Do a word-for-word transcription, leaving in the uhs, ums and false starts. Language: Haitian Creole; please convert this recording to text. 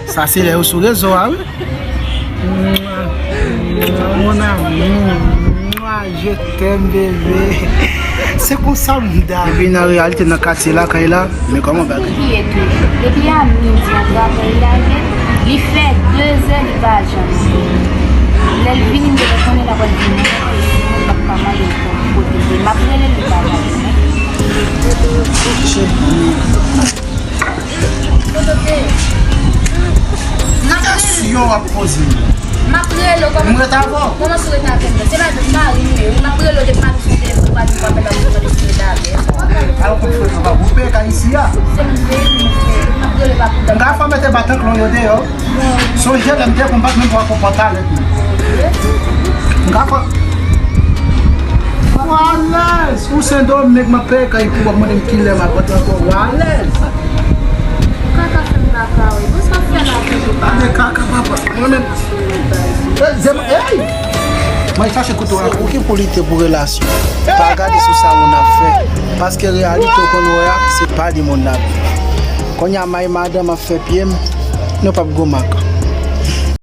Sa se lè yo sou rezo a, wi. Mon amour, je t'aime, bébé. Se konsa m dam. Epi nan reyalite, nan katye lakay la, men kòman bagay? Ki ye tou. Depi a midi an travay la ye, li fè de zè li pa janm vini. Lè l vini, m deja konnen l ap vini. Mwen p ap ka mande l pou kote l ye. M ap rele l, li pa janm vini. Kesyon w ap poze m. M ap rele w, kòman, m ret avè w. Kòman sou ret avè m nan? Se pa mari m ye, wi. M ap rele w depi maten sou telefòn, ou pa di m w ap mete m sou telefòn, ret avè m. Al kont frè papa, ou peye kay isi a. Se m peye, m peye. M ap rele w pa pou m ka fè mete batank lon yo deyò. Sonje lè m te konn pa t menm pran konpòt alèt mwen. M ka fè. Ou alèz. Ou Sendomeng, m ap peye kay pou w ap mande m kilè m ap rantre ankò. Ou alèz. Kaka fè m kaka, wi. Bon, sa fè la toujou pa. Ane kaka, papa. Mwen menm. Ey, zem, ey! Mwen chache kouto a. Se ou ki pou lite pou relasyon. Pa gade sou sa moun ap fè. Paske reyalite w konn wè a, se pa de moun n ap. Kounye a may madanm ap fè pye m, nou p ap gwo mak.